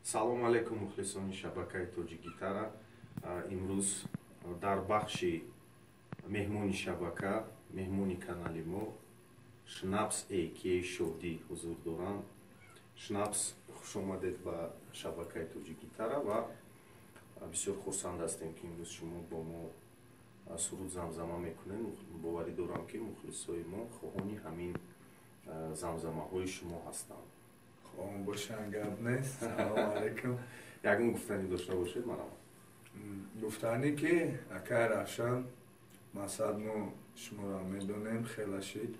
Салом алейкум, мухлисони шабакаи Тоҷикгитара. Имрӯз дар бахши меҳмони шабака, меҳмони канали мо Шнапс АК Шодӣ ҳузур доранд. Шнапс, хуш омадед ба шабакаи Тоҷикгитара ва бисёр хурсанд ҳастем, ки имрӯз шумо бо мо суруд замзама мекунед. Боварӣ дорам, ки мухлисои мо хоҳони ҳамин замзамаҳои шумо ҳастанд. Хоҳон бошанд, гап нест. Салом алейкум. Ягон гуфтанӣ дошта бошед, марҳамат. Гуфтанӣ ки, акай Равшан, мақсад мо шуморо медонем, хела шид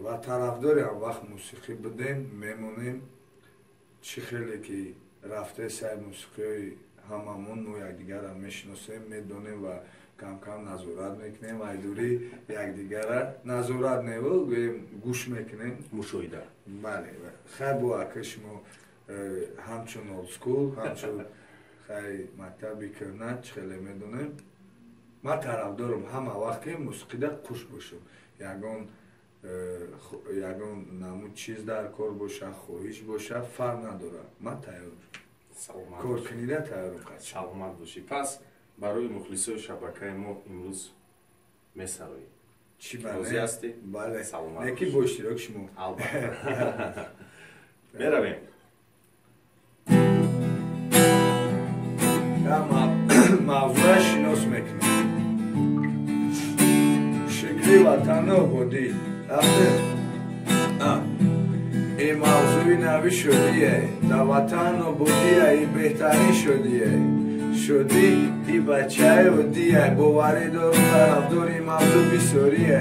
ва тарафдори ҳам вақт мусиқӣ будем, мемонем. Чӣ хеле ки рафте сай мусиқиҳои ҳамамон, мо якдигарро мешиносем, медонем ва камкам назорат мекунем, айдурӣ якдигарра назорат неву гӯем, гӯш мекунем. Мушоҳида. Бале, хай, бо ака шумо ҳамчун old school, ҳамчун хай мактаби кӯҳна, чӣ хеле медонем. Ман тарафдорам ҳама вақт, ки мусиқида қуш бошам. Ягон намуд чиз дар кор боша, хоҳиш боша, фарқ надорад, ман тайёрам. Коркунида тайёрам. Саломат бошӣ. Пас барои мухлисои шабакаи мо имрӯз месароӣ? Чӣ? Розӣ ҳастӣ? Бале. Саломат. Неки бо иштироки шумо. Албатта, меравем. Мавзӯа шинос мекунем. Шукри ватану ободӣ рафтем. Ин мавзӯи нави шодие, дар ватан ободия, и беҳтарин шодие. Шодӣ и бачаи оддие, боварӣ дорум, тарафдори мавзӯ бисёрие.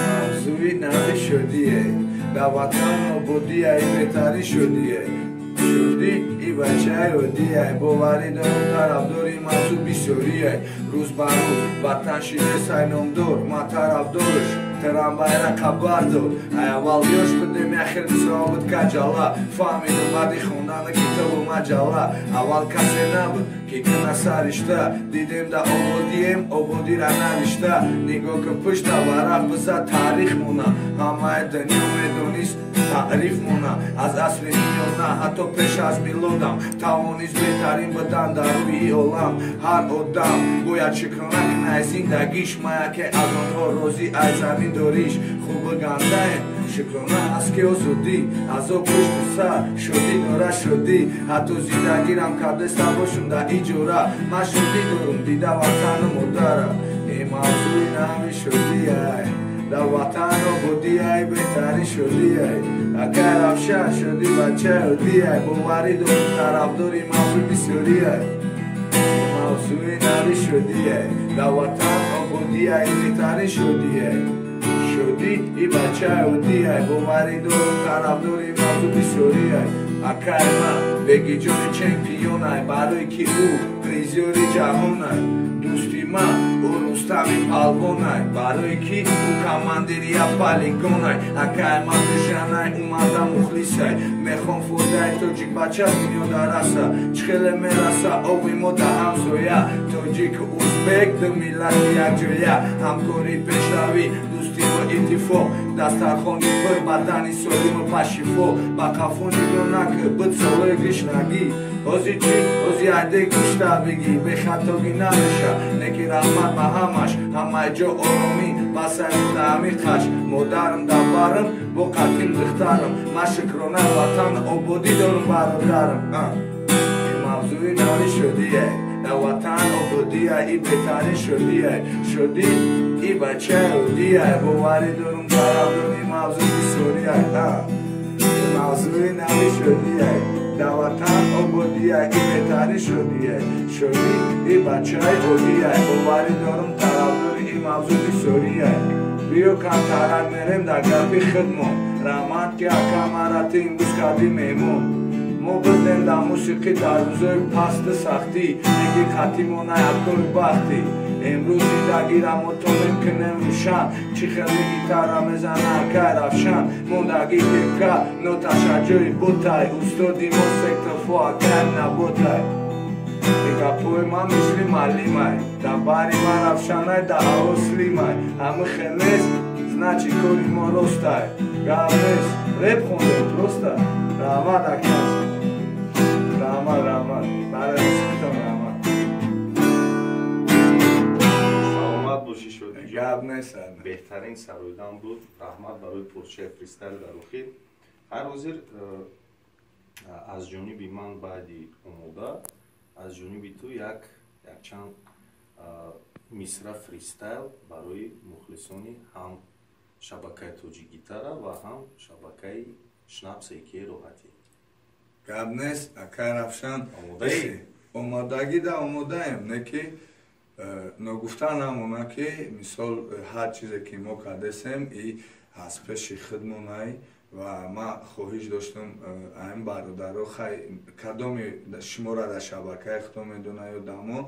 Мавзӯи нави шодие, дар ватан ободия, и беҳтарин шодие. Шодӣ и бачаи оддие, боварӣ дорум, тарафдори мавзӯ бисёрие. Рӯз ба рӯз ватан шидесай номдор, ман тарафдорш трамвайра хабар дод. Ай аввал ёш будем, як хел мисол буд каҷала. Фаҳмидум баъди хондани китобу маҷалла. Аввал касе набуд, ки кина саришта. Дидем да ободием, ободира навишта. Нигоҳ ки пушта варақ бизад, таърих мона. Ҳамаи дунё медонист таъриф мона. Аз асри миёна, ҳатто пеш аз милодам, тавонист беҳтарин будан дар рӯи олам. Ҳар одам бояд шукрона кунад зиндагиш. Ма яке аз онҳо розӣ ай замин дориш. Хубу гандаем, шукрона аст, ки озодӣ. Азоб пушту сар, шодӣ дора шодӣ. Ҳатто зиндагирам кардеста бошум дар иҷора, ман шодӣ дорум дида ватану модарам. Ин мавзӯи нави шодиай, дар ватан ободиай, беҳтарин шодиай. Акай Равшан, шодӣ бачаи оддиай, боварӣ дорум, тарафдори мавзӯи бисёриай. Мавзӯи нави шодиай, дар ватан ободиай, беҳтарин шодиай. Шодӣ и бачаи оддиай, боварӣ дорум, тарафдори мавзӯ бисёриай. Акай ман Бегиҷони чемпионай, барое ки ӯ призёри ҷаҳонай. Дӯсти ман ӯ Рустами палвонай, барое ки ӯ командири як полигонай. Акай ман Бижанай, ӯ марда мухлисай. Мехом фоидаи тоҷикбача дунё дараса. Чӣ хеле мераса оби мо да ҳамсоя. Тоҷику узбек ду миллати якҷоя. Ҳамкорӣ, пешравӣ, дӯстӣ ва иттифоқ, дастархони пур, бадани солиму пашифо. Ба қафо нигоҳ накӣ, буд солои гишнагӣ. Ҳози чӣ? Ҳози айде гӯшта бигӣ, бехатогӣ намеша. Неки раҳмат ба ҳамаш, ҳамаи ҷо оромӣ басай буда ҳамиқаш. Модарам дар барам, бо қатил духтарам. Ман шукрона ватан ободӣ дорум, бародарам. Ин мавзӯи нави шодие, дар ватан ободия, и беҳтарин шодие. Шодӣ и бачаи оддия, боварӣ дорум, тарафдори мавзӯ бисёрия. Ин мавзӯи нави шодие, дар ватан ободия, и беҳтарин шодие. Шодӣ и бачаи оддия, боварӣ дорум, тарафдори ин мавзӯ бисёрия. Биё, камтарак мерем дар гапи хидмон. Раҳмат, ки ака мара ту имрӯз кардӣ меҳмон. Мо будем дар мусиқӣ дар рӯзои пасту сахтӣ, неки қатъи мо наякори бахтӣ. Имрӯз зиндагира мо тонем кунем рӯшан. Чӣ хеле гитара мезана акай Равшан. Мондагӣ кепка ноташа ҷои бутай. Устоди мо сектофо акай наботай. Гапҳои ман мисли маълимай, дар бари ман Равшанай, дар ҳаво Слимай. Ҳами хел нест, значит, кори мо ростай. Гап нест. Реп хондем просто. Раҳмат акас. Раҳмат, раҳмат. Барои мусиқитон раҳмат. Саломат бошӣ, Шодиҷон. Гап нест. Беҳтарин сароидан буд. Раҳмат барои порчаи фристайл дар охир. Ҳар ҳозир аз ҷониби ман баъди омода, аз ҷониби ту якчанд мисра фристайл барои мухлисони ҳам шабакаи Тоҷикгитара ва ҳам шабакаи Шнапс Эки Роҳатӣ. Гап нест, акай Равшан. Омодаӣ? Омодагӣ да омодаем, не ки ногуфта намона ки мисол ҳар чизе ки мо кардесем и аз пеши худмонай ва ман хоҳиш доштам ин бародаро, хай кадоми шуморо дар шабакаи худо медона ё дамо,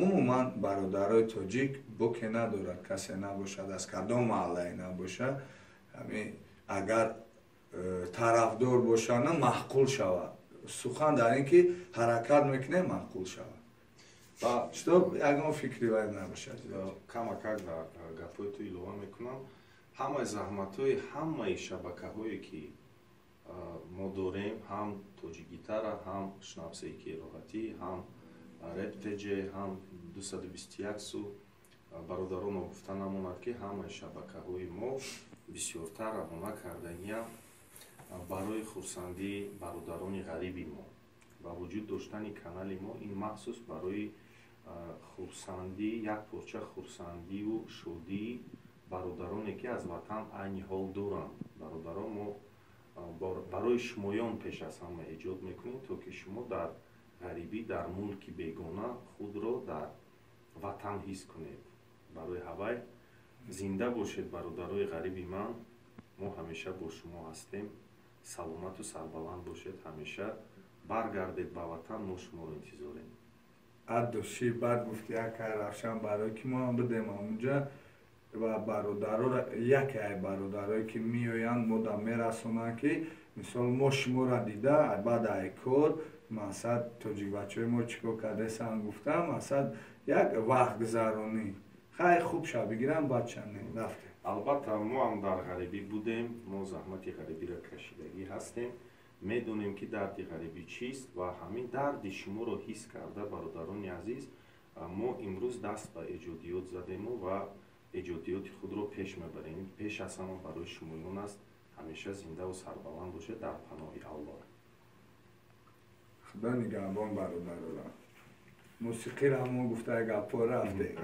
умуман бародарои тоҷик боке надорад, касе набошад, аз кадом маҳаллае набошад, ҳамин агар тарафдор бошад, на маъқул шавад. Сухан дар ин ки ҳаракат мекунем маъқул шавад. Что ягон фикри вай набошад. Камакак дар гапҳои ту илова мекунам. Ҳамаи заҳматҳои ҳамаи шабакаҳое ки мо дорем, ҳам Тоҷикгитара, ҳам Шнапс Эки Роҳатӣ, ҳам Рептеҷ, ҳам 221 су, бародарон гуфта намонад ки ҳамаи шабакаҳои мо бисёртар равона кардагиам барои хурсандии бародарони ғариби мо ва вуҷуд доштани канали мо ин махсус барои хурсандӣ, як порча хурсандиву шодии бародароне ки аз ватан айни ҳол дуранд. Бародарон, мо барои шумоён пеш аз ҳама эҷод мекунем, то ки шумо дар ғарибӣ, дар мулки бегона худро дар ватан ҳис кунед. Барои ҳавай зинда бошед, бародарои ғариби ман, мо ҳамеша бо шумо ҳастем. Саломату сарбаланд бошед, ҳамеша баргардед ба ватан, мо шуморо интизорем. Аддуши баъд гуфти акай Равшан, барое ки мо ҳам будем ҳамунҷа ва бародароро, яке ай бародарое ки меоянд, мо да мерасонанд ки мисол мо шуморо дида баъд ай кор мақсад тоҷикбачаҳои мо чӣ кор кардесанд гуфтам, мақсад як вақтгузаронӣ, хай хуб ша бигирам, бача не рафтем. Албатта мо ҳам дар ғарибӣ будем, мо заҳмати ғарибиро кашидагӣ ҳастем, медонем ки дарди ғарибӣ чист ва ҳамин дарди шуморо ҳис карда, бародарони азиз, мо имрӯз даст ба эҷодиёт задему ва эҷодиёти худро пеш мебарем. Пеш аз ҳама барои шумоён аст. Ҳамеша зиндаву сарбаланд бошед, дар паноҳи Аллоҳ. Худо нигаҳбон бародарора. Мусиқиро ҳамон гуфта гапҳо рафтем.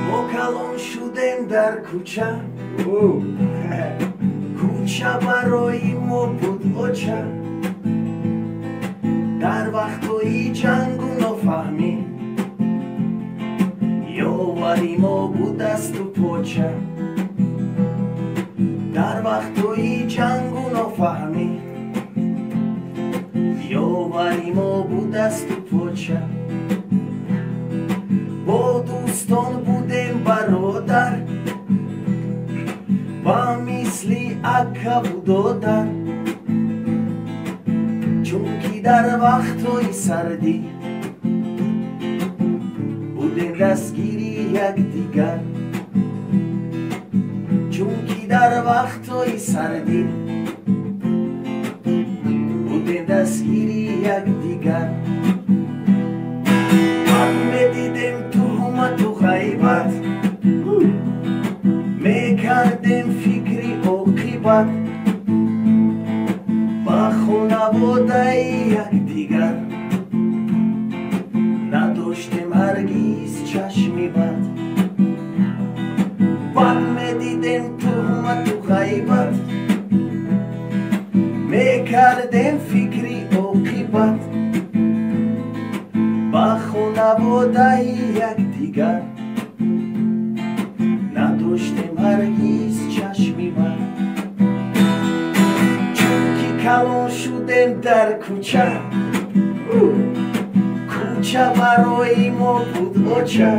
Мо калон шудем дар кӯча, кӯча барои мо буд оча. Дар вақтҳои ҷангу нофаҳмӣ ёвари мо буд дасту поча. Дар вақтҳои ҷангу нофаҳмӣ ёвари мо буд дасту поча. Бо дӯстон будем бародар, ба мисли акаву додар. Чунки дар вақтҳои сардӣ будем дастгири якдигар. Чунки дар вақтҳои сардӣ будем дастгири якдигар. Бад медидем туҳмату ғайбат, мекардем фикри оқибат. Ба хонаводаи якдигар надоштем ҳаргиз чашми бад. Бад медидем туҳмату ғайбат, мекардем фикри оқибат. Ба хонаводаи якдигар надоштем ҳаргиз чашми бад. Чунки калон шудем дар кӯча, кӯча барои мо буд оча.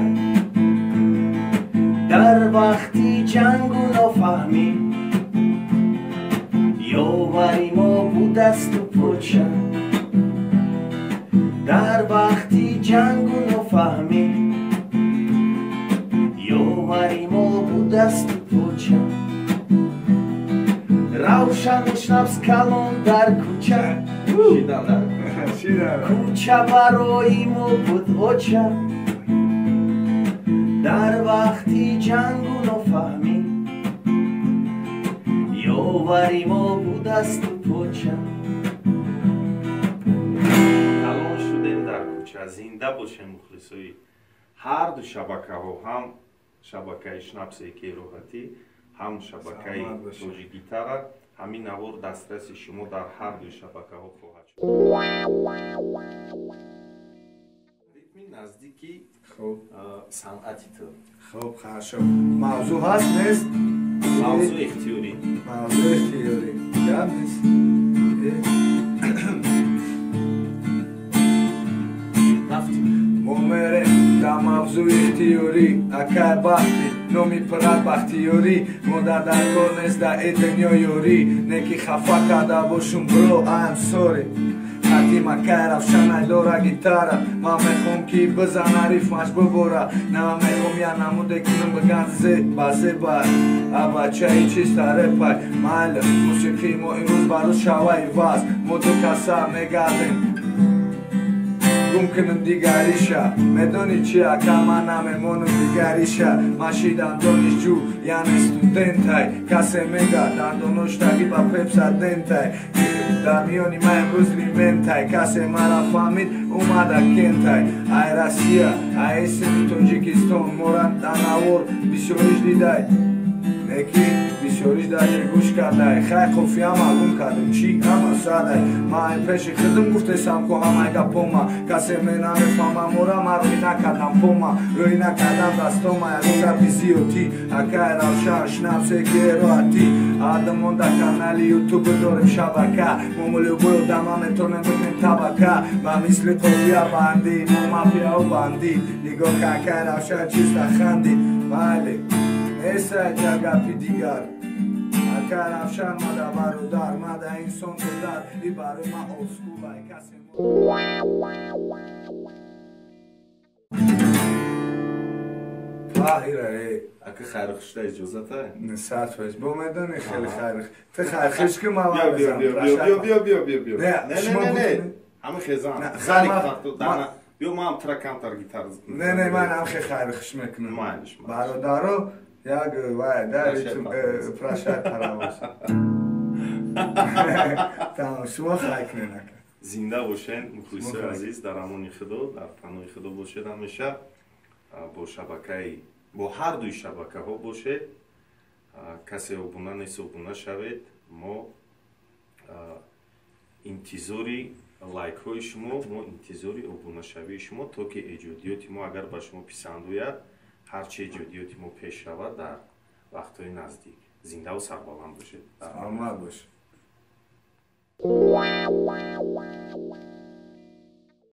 Дар вақти ҷангу нофаҳмӣ ёвари мо буд дасту поча. Дар вақти ҷангу нофаҳмӣ ёвари мо будасту поча. Равшану Шнапс калон дар кӯча, кӯча барои мо буд оча. Дар вақти ҷангу нофаҳмӣ ёвари мо будасту поча. Калон шудем дар кӯча. Зинда бошем мухлисои ҳар ду шабакаҳо, ҳам шабакаи Шнапс Эки Роҳатӣ, ҳам шабакаи Тоҷикгитара. Ҳамин навор дастраси шумо дар ҳар дуи шабакаҳо хоҳад шуд. Ритми наздики санъати ту. Хуб, хорошо. Мавзӯъ ҳаст, нест? Мавзӯъ ихтиёрӣ. Мавзӯъ ихтиёрӣ. Гап нест. Рафтем. Мо мерем дар мавзӯи ихтиёрӣ. Акай бахти номи пират Бахтиёрӣ. Модар дар кор нест дар э дунё ёрӣ. Не ки хафа карда бошум, бро, I'm sorry. Хати макай Равшанай дора гитара. Ман мехоҳам ки бизана рифмаш бибора. На ман мехоҳам я намуде кунам биган зе ба зеба. А бачаи чиста репай. Майли, мусиқии мо имрӯз ба рӯз шаваи ваз. Мо ду каса мегардем гум кунам дигариша. Медонӣ чи, ака, ман намемонам дигариша. Ман шидам донишҷӯ, яъне студентай. Касе мега дандоноштагӣ ба пепса дентай. Дар миёни ман имрӯз риментай. Касе мара фаҳмид, омада кентай. Ай Россия, ай сими Тоҷикистон. Мора дар навор бисёриш дидай, неки бисёриш даже гӯш кардай. Хай, қофияма гум кардем, чӣ ҳама садай. Ман ай пеши хидм гуфтесам ку ҳамай гапома. Касе ме намефаҳма мора, ман рӯй накардам пома, рӯй накардам дастома. Ягон гапи зиёдтӣ, акай Равшан, Шнапс Эки Роҳатӣ. Адамон дар канали Ютуб дорем шабака. Мо любой одама метонем бигнем табака. Ба мисли қофия банди, мо мафияу банди. Нигоҳ ка, акай Равшан чиста ханди. Бале, неста ҷа гапи дигар. Ака Равшан мада бародар, мада инсон додар. И барои ман олдскулай касе. Ваҳира э. Ака хайрхушта иҷозата? 100%. Бо медонӣ хеле хайр. Ту хайрхуш ки ман Биё, биё, биё, биё, биё, биё, биё, биё. Не, Не, не, не, не. Ҳама хезан. Зарик тахту дана. Биё, ман тра камтар гитар. Не, не, ман ҳам хеле хайрхуш мекунам. Майлиш, майлиш. Бародаро, як вай да ритм прашай паравоз. Тамом, шумо хай кунед ака. Зинда бошен, мухлисои азиз, дар амони Худо, дар паноҳи Худо бошед ҳамеша. Бо шабакаи, бо ҳар дуи шабакаҳо бошед. Касе обуна нест, обуна шавед. Мо интизори лайкҳои шумо, мо интизори обунашавии шумо, то ки эҷодиёти мо агар ба шумо писанд ояд, ҳарчи эҷодиёти мо пеш равад дар вақтҳои наздик. Зиндаву сарбаланд бошед. Саломат бошед.